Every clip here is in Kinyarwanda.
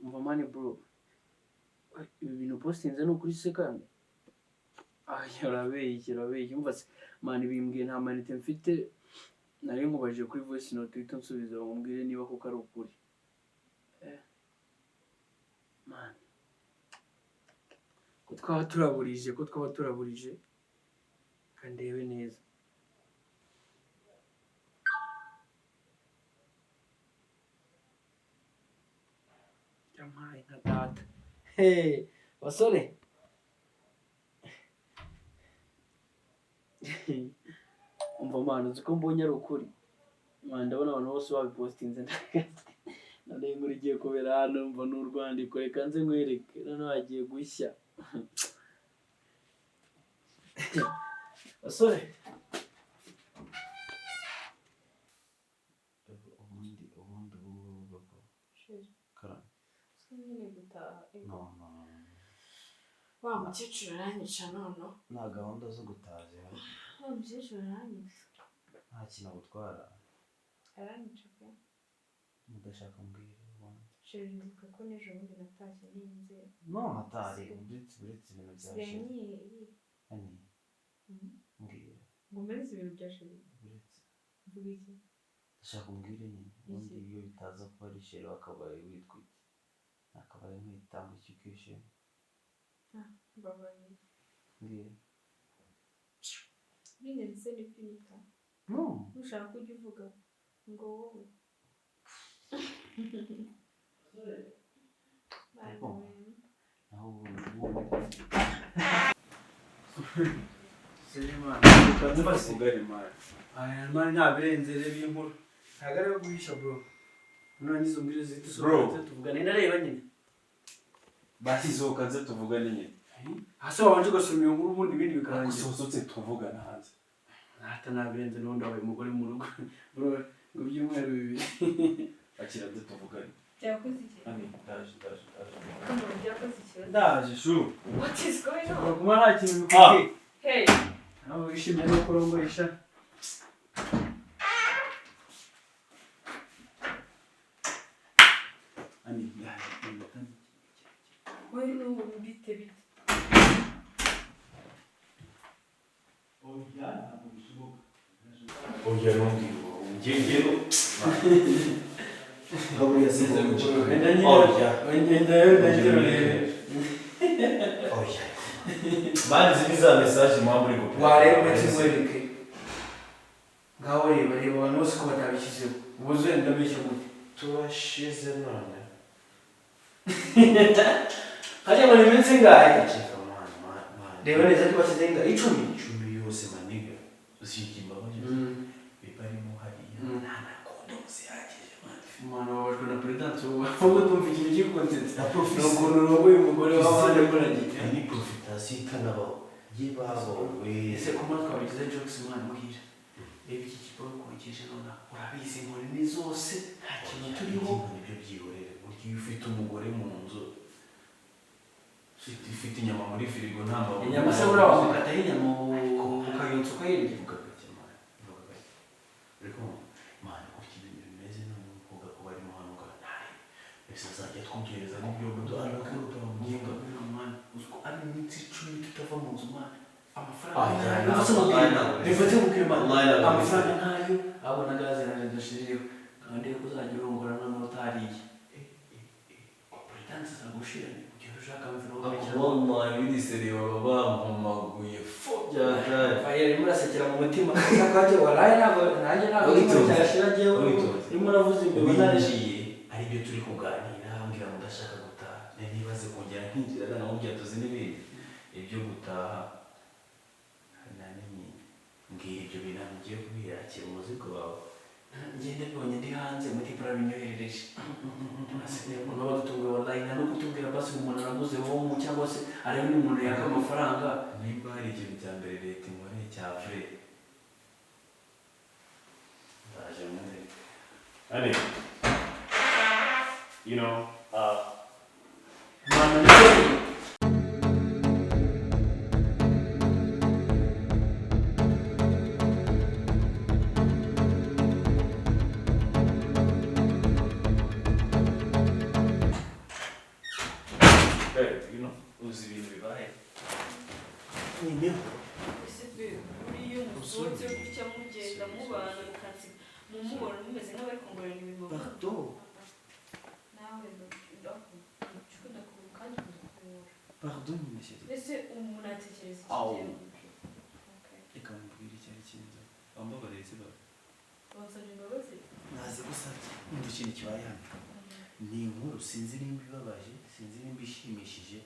Umva man, bro, ibi bintu postinze ni ukuri se kandi? Aya, urabeshya, urabeshya. Umva se man, bimbwiye nta manite mfite, nari nkubajije kuri voice note, uhita unsubiza umbwire niba koko ari ukuri. Eh man, ko twaba turaburije, ko twaba turaburije, kandebe neza. Yampaye nka data. Hey, basore, umva man, uzi ko mbonye ari ukuri man? Ndabona abantu bose babipostinze, none inkuru igiye kubera hano. Mva ni urwandiko, reka nze nkwereke. Noneho hagiye gushya, basore. Ubundi ubu ngubu baba Chéri, karame. Nyine gutaha. No, no, no. Wa mukecuru aranyica noneho. Nta gahunda zo gutaha zihari. Wa mukecuru aranyica. Nta kintu agutwara. Aranyica pe. Mudashaka mbwira ubundi. Chéri, ndibuka ko n'ejo bundi natashye ninze. No, natari uretse ibintu bya Sigaye chéri. nyiye. Ani, mbwira. Ngo mpereze ibintu bya chéri. Uretse. Mvuga iki? Ndashaka umbwire nyine ubundi. Iki? Iyo bitaza kuba ari chéri, wakabaye witwa iki? Nakabaye nkwitanga iki ukishima? Mbabarira. Mbwira. Binenze nibyo unyita. No. Nushaka ujya uvuga ngo wowe. Ariko naho ubundi Ugari man. Aya man, nta birenze. Reba iyi nkuru, ntabwo ari iyo guhisha, bro. Nurangiza umbwire zihita Bro. usohoka tuvugane, nareba nyine. Basi sohoka nze tuvugane nyine. Hasi wabanje ugasoma iyo nkuru, ubundi ibindi bikarangira. Gusohotse tuvugana hanze. Ntata nabirenze, n'ubundi wabaye umugore mu rugo, bro, ngo ibyumweru 2. Akira nze tuvugane. Byakoze iki? Ani, ndaje, ndaje, ndaje. Kumva byakoze iki? Ndaje shu. What is going on? Kuba nta kintu bikubwiye. Hey. Nawe wishimye no kurongoresha. Ani, ndaje. Ndaje. Wowe n'ubu bite bite? Oya, ntabwo bishoboka. Oya, ntumbwire uwo. Ngiye ngiye no. Wenda nyine. Oya. Wenda wenda nyine urebe. Oya. Man, izi ni za message muba muri gupima. Wareba, uretse nkwereke. Ngaho reba, reba abantu bose ko batabishyizeho. Ubu ze ndabeshya gute? Turashize none. Hariya ngo ni iminsi ingahe? Cheka man, man, man. Reba neza ko bashyizeho ingahe, 10. 10 yose, my nigga. Usibye imbabazi bibarimo hariya, nta na kondomu zihagije, man. Umwana wababajwe na perezidansi ubu, ahubwo ndumva ikintu kiri kunsetsa Na ni profisi. ukuntu urongoye umugore w'abandi mburagihe. Iyi ni profitation itanabaho yibabo we. Ese kuma twabigize jokes man, mbwira, reba iki kigo konkeje nonaha, urabizi inkoni ni zose, nta kintu turiho. Nibyo, byihorere. Burya iyo ufite umugore mu nzu, ufite inyama muri firigo, nta mabuye. Inyama se buriya wamukataho inyama ukayotsa ukayirya? Vuga gake man, vuga gake. Uri kumva man, gutya ibintu bimeze none, umukobwa kuba arimo hano ngaha ntari mbese azajya twongereza n'ibyo duhana. Man, uzi ko ari iminsi 10 tutava mu nzu, man? Amafaranga Ah, ntayo. yeah, Bivutse yeah, mubwire, yeah. bivutse mubwire, man. Wallahi ntabwo. Amafaranga ntayo, abona gaze naje dashiriyeho, kandi ko uzajya urongora noneho utariye, perezidansi zagushiranye ugenda ushaka mverope cyangwa Wallahi minisitiri baba bampomaguye fo byatari. Fayeri arimo arasekera mu mutima akajya waraye, ntabwo nanjye ntabwo Witonze. cyashira njyewe. Witonze. Urimo uravuza imbeba nare. Winjiye aribyo turi kuganira, ambwira ngo ndashaka gutaha, nari nibaze kongera nkinjira namubwira tuzi n'ibindi ibyo gutaha namenye. Mbwira ibyo bintu ngiye kubwira, akira umuzigo wawe. Ngende mbibonye ndi hanze muri barabinyoherereje. Umuntu aba adutunguye wallahi, nta no kutubwira basi ngo umuntu araguze homu cyangwa se arebe n'umuntu yaka amafaranga. Nimba hari ikintu cya mbere leta inkoreye cya vrai, ndaje muri Ani, you know, Mwana ni Bye. Noneho Ese be buriya musohotse gutya mugenda mubana mukansiga mumubona mumeze nk'abari kongorana ibintu. Pardon. Nawe ndakunda kandi ukunda. Pardon nyine, chérie. Mbese umuntu atekereza iki? Awu. Gihe Reka mubwire icyari kinza. Wambabariye se baba? Wansabye imbabazi. Nazigusabye. Umva ikintu kibaye hano. Ni inkuru, sinzi nimba ibabaje, sinzi nimba ishimishije,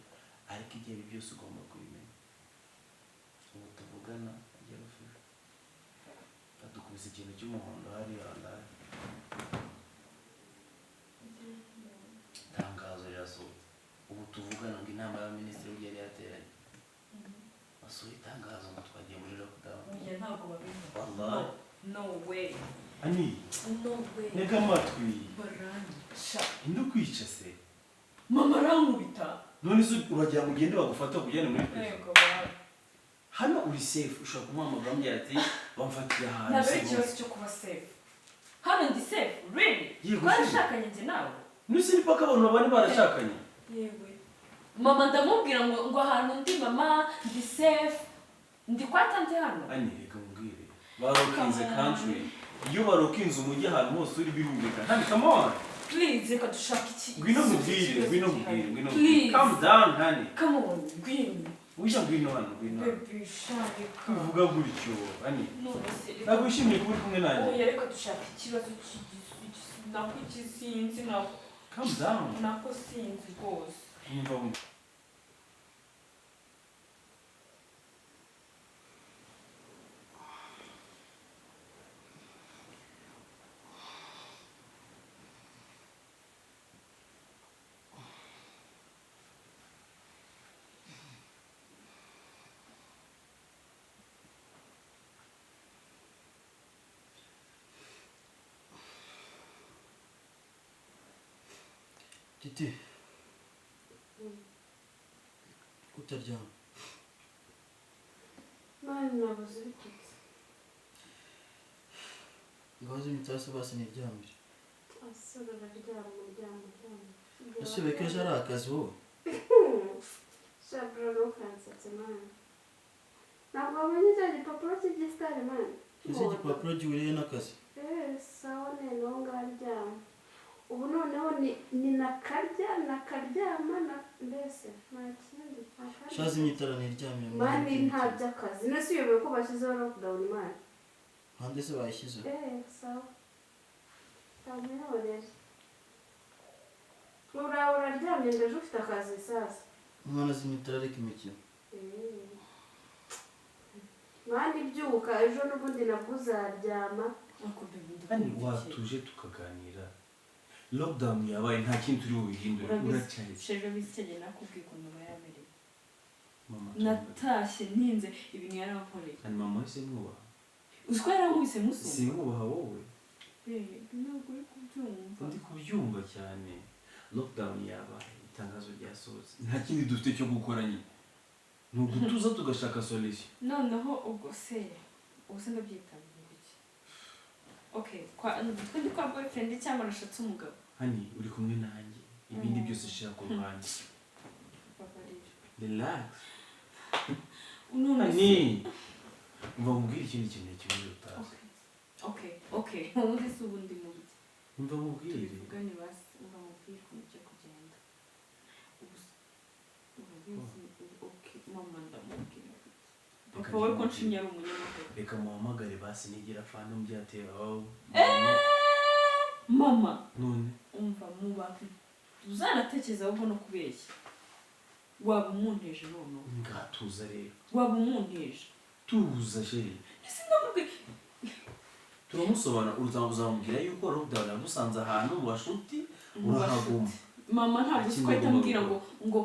ariko ibyo ari byose ugomba kubimenya. Ubu tuvugana ajya rufije. Badukubise ikintu cy'umuhondo hariya wallahi. Itangazo rirasohotse. Ubu tuvugana ngo inama y'abaminisitiri yari yateranye. Basohoye itangazo ngo twagiye muri lockdown. Oya, ntabwo babivuga. Wallahi. No way. Ani, No way. ntega amatwi. Baranyica. Indi ukwica se. Mama arankubita. None se uragira ngo ugende bagufate bakujyane muri prison? Yego bawe. Hano uri safe, ushobora kumuhamagara umubwira ati bamfatiye ahantu. Ntabwo ari Si ikibazo cyo kuba safe. Hano ndi safe, really? Yego, Twarashakanye njye nawe. None se ni paka abantu bari barashakanye? Yewe. Mama ndamubwira ngo ahantu ndi, mama ndi safe. Ndi kwa tante hano. Ani, reka mubwire. Barokinze Come on. country. Iyo barokinze umujyi ahantu hose uri birumvikana. Honey, come on. Please, reka dushake iki. Ngwino mubwire, ngwino mubwire, ngwino mubwire. Please. Calm down, honey. Come on, ngwino. Ujya ngwino hano, ngwino hano. Baby, shaka. Kuvuga gutyo, honey. None se reka. Ntabwo wishimiye kuba uri kumwe nanjye. Oya, reka dushake ikibazo nako ikisinzi nako. Calm down. Nako sinzi rwose. Umva wumva. Titi, utaryama? Mani, nabuze ibitotsi. Ngaho zimya itara se basi niryamire. Asore, uraryama, uryama, uryama. Ese ubeke ejo ari akazi wowe? Shabro, ntukansetse mani. Ntabwo wabonye cya gipapuro cy'igisitari mani? Ese igipapuro gihuriye n'akazi? Eh, sawa, noneho ngaho aryama. Ubu noneho ni nakarya nakaryama na mbese nta kindi, nta kandi. Sha, zimya itara niryamire. Mani, nta by'akazi. Nese uyobewe ko bashyizeho lockdown mani? Hanze se bayishyizeho? Eh, sawa. Ntabihorere. Uraho uraryamye ngo ejo ufite akazi sasa. Umwana, zimya itara, reka imikino. Eh. Mani, byuka, ejo n'ubundi nabwo uzaryama. Ariko baby, Honey, ndakunda iki? watuje tukaganira. Lockdown yabaye, nta kintu turi bubihindure. Urabizi. Uracyari. Shejo bizi nakubwiye ukuntu aba yamereye. Mama, Natashye ntinze, ibintu yarankoreye. Ani, mama wese mwubaha. Uzi ko yarankubise musumba? Sinkubaha wowe. Babe, ntabwo uri kubyumva. Ndi kubyumva cyane. Lockdown yabaye, itangazo ryasohotse. Nta kindi dufite cyo gukora nyine. Ni ugutuza tugashaka solution. Noneho ubwo se, ubu se ndabyita iki? Okay, kwa twe ndi kwa boyfriend cyangwa nashatse umugabo? Honey, uri kumwe nanjye. Ibindi byose shira ku ruhande. Babarira. Relax. None se Honey, umva nkubwire ikindi kintu kimwe utazi. Okay, ubundi se ubundi mu biki? Umva nkubwire. Tubivugane basi, umva mubwire ukuntu bijya kugenda. Ubu urabizi, okay, mama ndamubwira. Reka Papa we ko njye nshimye ari umunyamahoro. Reka muhamagare basi nigira fana mubyatera aho. Mama. None Umva, muba uzanatekereza ahubwo no kubeshya. Waba umunteje noneho. Ngatuza rero. Waba umunteje. Tuza, chérie. Ese ndamubwira. Turamusobanura, uzamubwira yuko lockdown yagusanze ahantu mu bashuti urahaguma. Mama ntabwo uzi ko ahita ambwira ngo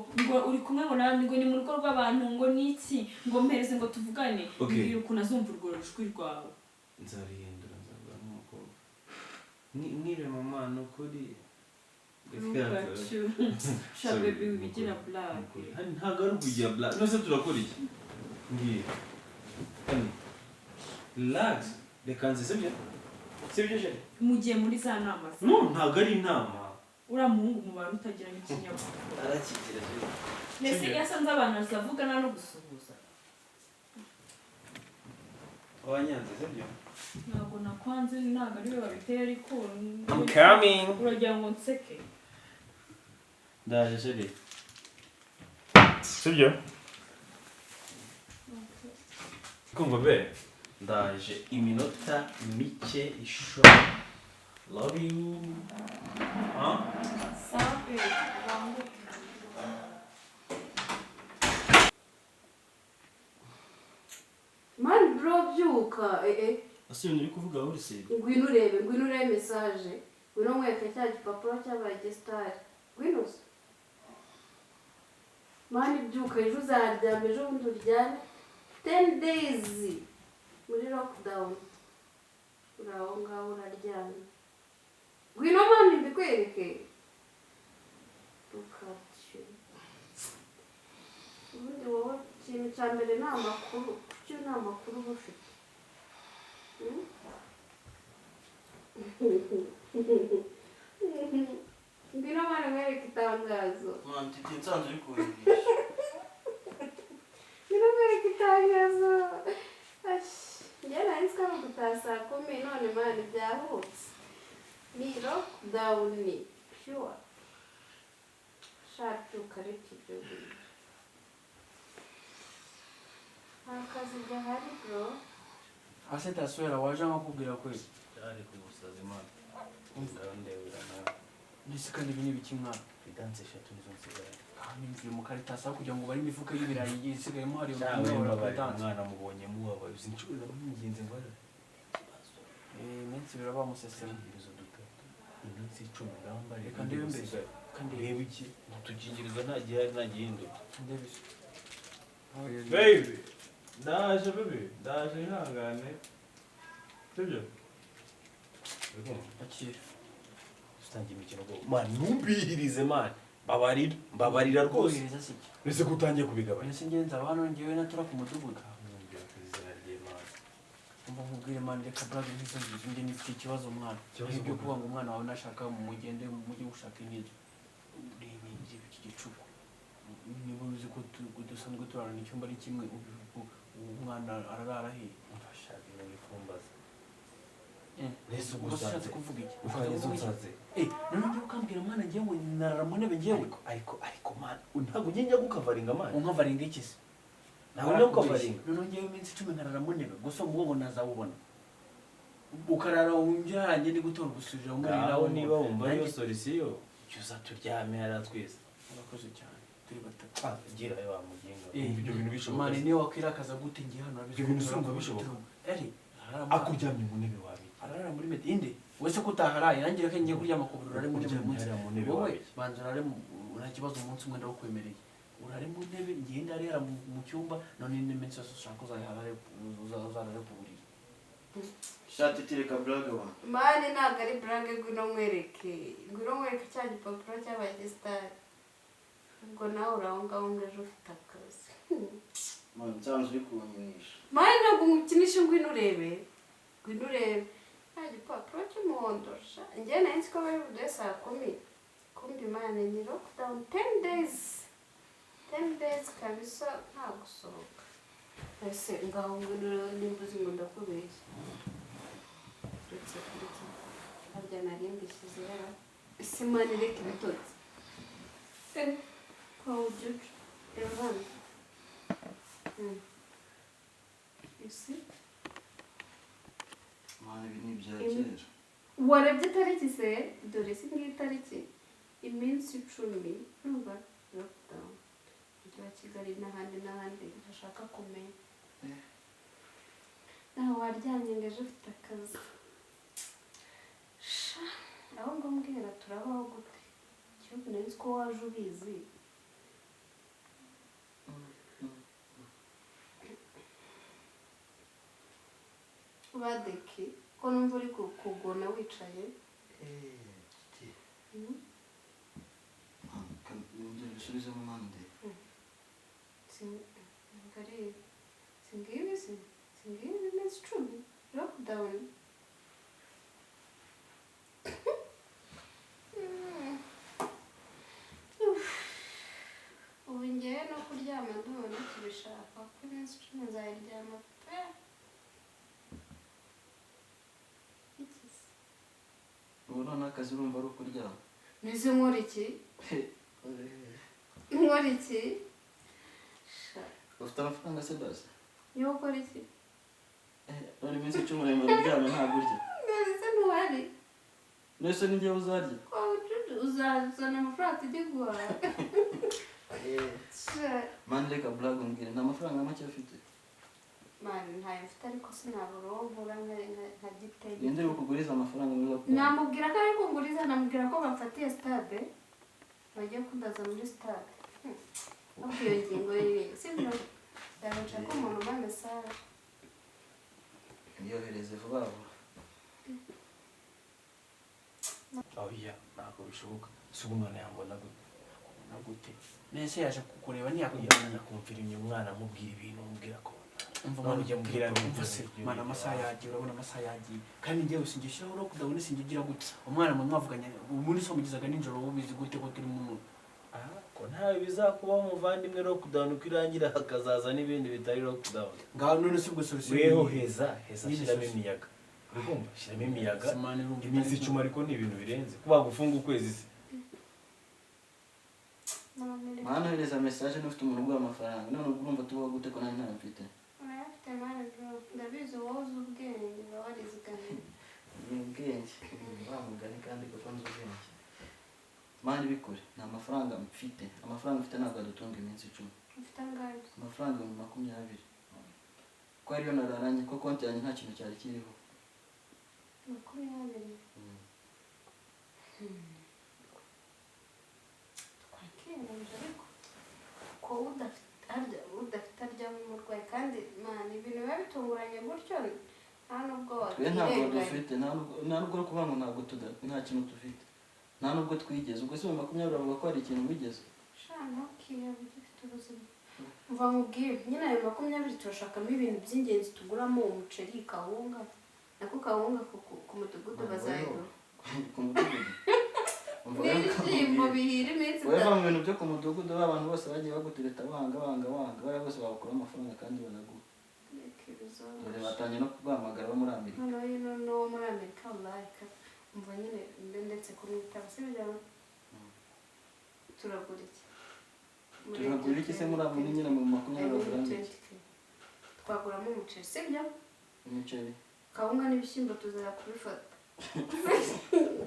uri kumwe ngo nabandi, ngo ni mu rugo rw'abantu, ngo ni iki, ngo mpereze ngo tuvugane. Okay. Mbwira ukuntu azumva urwo rujwi rwawe. Nzabihindura, nzavuga nk'umukobwa. Mwire mama, ni ukuri. Look at you. Sha Sorry, baby, wigira ni black. ukuri. Hani, ntabwo ari ukugira black. None se turakora iki? Mbwira. Hani, relax. Reka nze, sibyo? Sibyo, chérie? Mugiye muri za nama se? No, ntabwo ari inama. Uriya muhungu mu bantu utagira n'ikinyabupfura. Arakigira, chérie. Mbese yasanze abantu azavugana no gusuhuza. Wanyanze, sibyo? Ntabwo nakwanze, ntabwo ariwe babiteye, ariko I'm coming. Uragira ngo nseke? Ndaje, chérie. Sibyo? Kumva be. Ndaje iminota mike ishoboka. Love you. Huh? Sawa pe, banguke. Man, bro, byuka, eh. Ese ibintu uri kuvuga uri sérieux? Ngwino urebe, ngwino urebe message, ngwino nkwereke cya gipapuro cyabaye gisitari. Ngwino uze, man, byuka. Ejo uzaryama, ejo bundi uryame. 10 days muri lockdown, uri aho ngaho uraryamye. Ngwino, man, mbikwereke. Look at you. Ubundi wowe ikintu cya mbere ni amakuru. Kuki nta makuru uba ufite? Hmm? Ngwino, man, nkwereke itangazo. Man, Titi, nsanze uri kubigisha. Ngwino nkwereke itangazo. Ash, njye nari nzi ko ari ugutaha saa 10, none man byahutse, ni lockdown pure. Shabyuka, ariko ibyo bintu nta kazi gahari, bro. Ase taswera waje nkakubwira kweli. Byari kugusaza, Imana. Ndabandebera nawe. Nese kandi ibi ni ibiki, mwana? Bidanse eshatu nizo nsigaye. Nimvire mu karitasi aho kugira ngo bari imifuka y'ibirayi isigayemo hariyo. Cyangwa umwe mbabarira. waratanze. Umwana mubonye mubabaye, uzi inshuro namwinginze ngo aze. Iminsi ibiri bamusesema. Udukingirizo dutatu, iminsi 10 ngamba. Reka ndebe mbese. Kandi Urebe iki? Utukingirizo nta gihari, nta gihinduka. Ndebe se. Baby. Ndaje, baby. Ndaje, ihangane. Sibyo? Uri kumva? Akira. Utangiye imikino go, man. Ntumbihirize, man. Mbabarira, mbabarira rwose. Kohereza se iki? Ese ko utangiye kubigabanya? Ese ngenzi aba hano ngewe natura ku mudugudu? Mwumvira ku izina ry'Imana. Umva nkubwire, man, reka blague nk'izo ngizo. Njye nifite ikibazo, mwana. Ikibazo Ibyo gute? kuvuga ngo umwana wawe nashaka mugende mujye gushaka indi nzu. Reba, reba iki gicuku. Niba uzi ko dusanzwe turarana, icyumba ari kimwe, umwana ararara he? Mfasha, ibintu uri kumbaza. Nese ubwo Ubwo se ushatse usanze kuvuga iki? ukageza Ushatse kuvuga iki? unsanze. Eh, none njyewe ukambwira, mwana, njyewe narara mu ntebe njyewe? Ariko man, ntabwo njye njya gukavaringa, man. Unkavaringa iki se? Ntabwo njya gukavaringa. Noneho njyewe iminsi 10 nkarara mu ntebe gusa, umugongo ntazawubona. Ukarara unjyanye ndi gutora ubusurira muri Ngaho niba wumva ariyo solution, jya uza turyame hariya twese. Urakoze cyane, turi batatu. Ah, gira ayo wamuginga. Eh, Ibyo bintu bishoboka man, se? niyo wakwirakaza gute ngiye hano urabizi Ibyo ko bintu turara urumva mu bishoboka? Eri, arara muri- Akuryamye mu ntebe wabiki? Arara muri meti inde wese ko utaharaye? Nanjye reka ngiye kuryama ku buriri, urare mu ntebe Uryamye umunsi. hariya mu ntebe Wowe wabiki? banza urare nta kibazo, umunsi umwe ndawukwemereye, urare mu ntebe, ngende hariya mu cyumba. None indi minsi yose ushaka uzarare ku buriri. Shati, tereka blague wa. Man, ntabwo ari blague. Ngwino nkwereke, ngwino nkwereke cya gipapuro cyabaye gisitari. Ubwo nawe uri aho ngaho ngo ejo ufite akazi. Man, nsanze uri kunkinisha. Man, ntabwo ngukinisha. Ngwino urebe, ngwino urebe nta gipapuro cy'umuhondo. Sha, njye nari nzi ko bari buduhe saa 10, kumbi man ni lockdown 10 days, 10 days kabisa, nta gusohoka. Ese ngaho ngwino urebe nimba uzi ngo ndakubeshya. Ndetse harya nari mbishyize hano. Ese man, reka ibitotsi. Kawujuju. Reba hano. You see? Man, ibi ni ibya kera. Warebye itariki se? Dore si ngiyi itariki, iminsi 10, urumva, lockdown, Umujyi wa Kigali n'ahandi n'ahandi ntashaka kumenya. Nawe waryamye ngo ejo ufite akazi. Sha, aho ngo mbwira, turabaho gute? Igihugu nari nzi ko waje ubizi. Badeki ko numva uri kugona wicaye? Titi. Mm. Wongere usubizemo, man, ndebe. Ntabwo ari singibi se? Singibi iminsi 10 lockdown. Uff. Ubu njyewe Kuko iminsi 10 nzayiryama pe. Iki se? Ubu noneho akazi urumva ari ukuryama. Nize nkora iki? Nkora iki? Sha, Ufite amafaranga se basi? Yo ukora iki? None iminsi 10 uremera uryama ntabwo urya. None ntuhari? None se ni njyewe uzarya? Kwa ucucu uzazana amafaranga tujye guhaha. Sha, Mani reka blague umbwire, nta mafaranga make ufite? Mani ntayo mfite ariko sinabura uwo nkura nka Gitega. Ninde uri bukugurize amafaranga muri lockdown? Namubwira ko ari kunguriza, namubwira ko bamfatiye stade, bagiye kundaza muri stade. Ariko iyo ngingo ye, sibyo? Ndabica ko umuntu umpa message. Yohereze vuba vuba. Oya, ntabwo bishoboka. Si umwana yambona gute? Akubona gute? Nese yaje kukureba ntiyakubona. Nakumvirimye umwana amubwira ibintu, amubwira ko Umva None mwana, ujya mbwira umva se, ibintu mwana amasaha yagiye, urabona amasaha yagiye. Kandi njyewe sinjye ushyiraho lockdown, sinjye ugira gute. Umwana mu mwavuganye, ubundi se wamugezaga nijoro wowe ubizi gute ko turi mu Ko ntawe bizakubaho umuvandimwe, lockdown uko irangira hakazaza n'ibindi bitari lockdown. Ngaho none se ubwo solution Weho ni iyihe? heza heza, Nyine shyiramo solution. imiyaga. Uri kumva? Shyiramo imiyaga. Simani urumva Iminsi itari 10 ariko ni ibintu birenze. Kuba gufunga ukwezi se. None Mani ohereza message n'ufite umuntu uguha amafaranga. None ubwo urumva tubaho gute ko nanjye ntayo mfite? Urayafite mani bro, ndabizi wowe uzi ubwenge, uba warizigamiye. Ni ubwenge. Wa mugani kandi kuko nzi ubwenge. Mani bikore, nta mafaranga mfite. Amafaranga mfite ntabwo adutunga iminsi 10. Ufite angahe? Amafaranga 20,000. Ko ariyo nararanye, ko konti yanjye nta kintu cyari kiriho. 20. Twakiranje ariko ko udafite arya nk'umurwayi kandi man ibintu biba bitunguranye gutyo nta nubwo Twe ntabwo wakirenganya. dufite, nta nubwo ari ukuvuga ngo ntabwo nta kintu dufite. Nta nubwo twigeze. Ubwo se mu 20 bavuga ko hari ikintu wigeze? Sha, ntukihebe ugifite ubuzima. Mva nkubwire, nyine ayo 20 turashakamo ibintu by'ingenzi tuguramo umuceri, kawunga. Nako kawunga ku mudugudu bazayigura. Ku mudugudu. Umva rero N'ibishyimbo ukamubwira. bihira iminsi Wowe itatu. va mu bintu byo ku mudugudu, ba bantu bose bagiye bagutereta banga banga banga, bariya bose babakuraho amafaranga kandi banaguha. Reka ibizoza. Dore batangiye no kuguhamagara bo muri Amerika. Noneho ino n'uwo muri Amerika wallahi umva nyine mbe ndetse kumwitaba, sibyo? Turagura iki? Muri Turagura iki se muri abo nyine mu 20 bagura iki? 20K. Twaguramo umuceri, sibyo? Umuceri. Kawunga n'ibishyimbo tuzajya kubifata.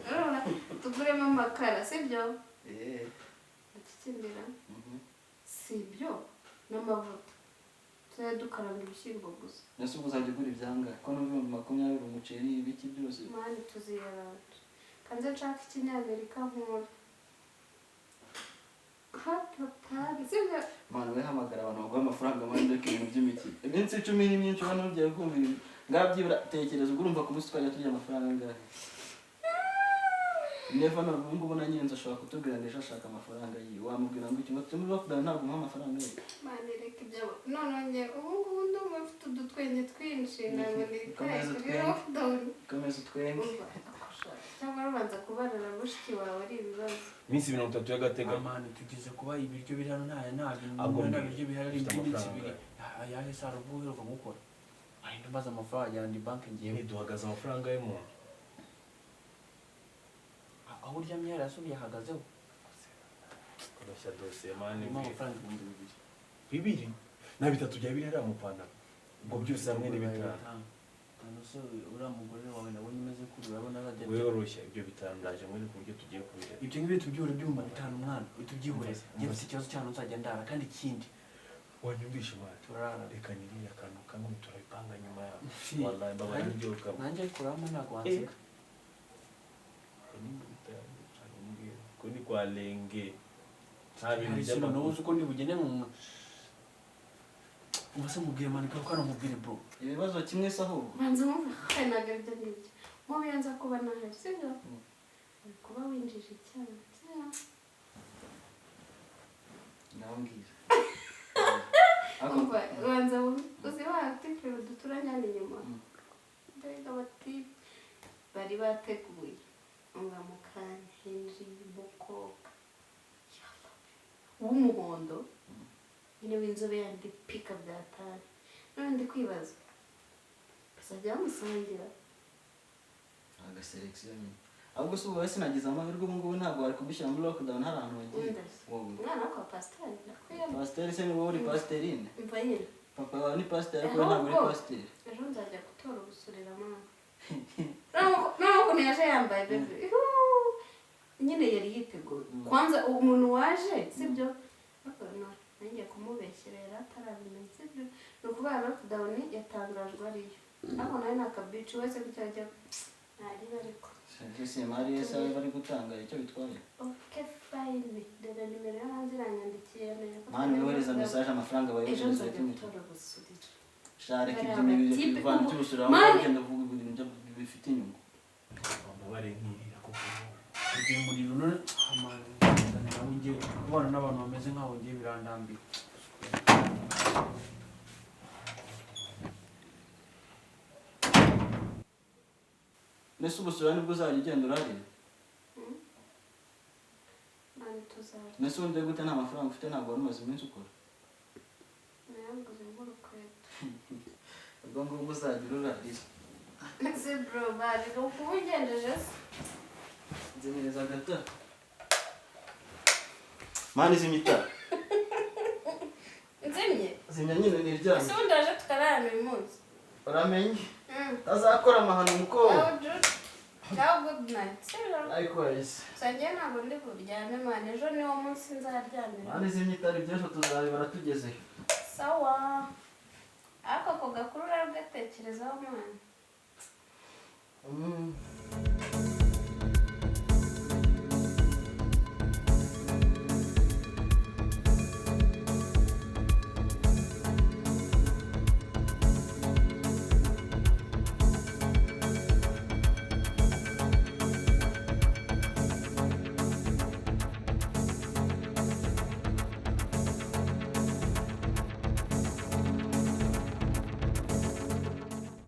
Urabona tuguremo amakara, sibyo? Ndakikindira. Sibyo? N'amavuta. Tuzajya dukaranga ibishyimbo gusa. Ese ubwo uzajya ugura ibyangahe? Ko numva 20,000 umuceri, ibiki byose. Mani tuziyaranje. Kanze nshaka ikinyamerika nkura. Hatatari, sibyo? Mani we hamagara abantu baguha amafaranga mani reka ibintu by'imikino. Iminsi 10 ni myinshi ubona ugiye kumva ibi. Ngaho byibura tekereza ubwo urumva ku munsi twajya turya amafaranga angahe? Never know, ubu ngubu na nyine ashobora kutubwira ngo ejo ashaka amafaranga yiwe. Wamubwira ngo iki? Ngo turi muri lockdown ntabwo umuha amafaranga ye. Mani reka ibyo. None njye ubu ngubu ndumva mfite udutwenge twinshi ntabwo nitaye Komeza kuri utwenge. lockdown. Komeza utwenge. Umva, cyangwa rubanza kubarira mushiki wawe ari ibibazo. Iminsi 30 y'agateganyo. Amani tugeze kuba ibiryo biri hano nta nta Ahubwo nta mbwira, biryo bihari ari ufite iby'iminsi amafaranga 2. Ayahe se hari ubwo uheruka gukora? Ahinda mbaza amafaranga yanjye banki ngiye. Ntiduhagaze amafaranga y'umuntu. Aho uryamye hariya se ubihagazeho? Koroshya dosiye mani. Harimo amafaranga 2000. 2 na 3 bya biri hariya mu ipantaro. Ubwo byose hamwe ni 5. 5 se uriya mugore wawe nabonye umeze kuri urabona azajya Weyoroshya ibyo 5 ndaje muri ku buryo tugiye kubireba. Ibyo ngibyo tubyihore byumba 5 mwana, tubyihore. Umva, Njye mfite ikibazo cy'ahantu nzajya ndara kandi ikindi Wanyumvishe mwana. turarara. Reka niriya akantu kamwe turabipanga nyuma yaho. Fi. Wallahi mbabara Nanjye- n'ibyo Nanjye ariko urabona ntabwo wanseka. Ko ni kwa lenge. Nta bintu Hari ikintu by'amakuru. uzi uko ndibugende mu Umva se mubwire mani ko hano mubwire bro. Ibibazo kimwe se ahubwo. Banza wumve kandi ntabwo aribyo ngibyo. Nk'ubu iyo nza kuba nahari, sibyo? Uri kuba winjije icyaha, sibyo? Ndababwira. Umva, banza wumve. Uzi wa tipe duturanye hano inyuma? Mbega abatipe bari bateguye. Umva mu kanya hinjiye umukobwa w'umuhondo. Nyine w'inzobe yandi pika byatari. None ndi kwibaza, bazajya bamusangira? Agaselekisiyo nyine. Ahubwo se ubu sinagize amahirwe, ubu ngubu ntabwo wari kugushyira muri lockdown, hari ahantu wagiye. Wenda se. Wowe. Umwana wo kwa pasiteri ndakwiyama. Pasiteri se ni wowe uri pasiterine? Mva nyine. Papa wawe ni pasiteri, ariko wowe ntabwo uri Ahubwo- pasiteri. Ejo nzajya gutora ubusurira mama. Noneho ukuntu yaje yambaye, bebe. Ihuuu. Nyine yari yiteguye. Kwanza umuntu waje, sibyo? Ariko no, nanjye kumubeshyera yari atarabimenya, sibyo? Ni ukuvuga lockdown yatangajwe ariyo. Ariko nawe ni akabici wese kucyo ajya ntariba ariko. Serivisi imari yese bari gutanga icyo bitwaye. Okay, fine. Dore nimero yo hanze iranyandikiye, menya ko Mani, wohereza message, amafaranga Ejo bayohereza nzajya tumwe. gutora ubusurira. Shareka Hari ibyo bintu abatipe bivana ubu- by'ubusura aho Mani! ugenda uvuga ibintu bifite inyungu. Wambabare nkirira kuko Ugiye umuriro none amani nawe ngiye kubana n'abantu bameze nkaho, ngiye birandambiye. Mbese ubusura nibwo uzajya ugenda urarira? Mani, tuzarya. Mbese ubundi gute nta mafaranga ufite, ntabwo wari umaze iminsi ukora? Nayanguze nk'urukweto. Ubwo ngubwo uzajya ururarira. Ese bro, bari ukuba ugenjeje se? Nzimereza agatara. Mani, zimya itara. Nzimye? Zimya nyine niryamye. Ese ubundi waje tukararana uyu munsi? Uramenye utazakora amahano, mukobwa. Ciao, Jude. Ciao, good night. Sibyo? Likewise. Gusa njyewe ntabwo ndi buryame, mani, ejo niwo munsi nzaryamira. Mani, zimya itara, iby'ejo tuzabibara tugezeyo. Sawa. Ariko ako gakuru uragatekerezaho, mani.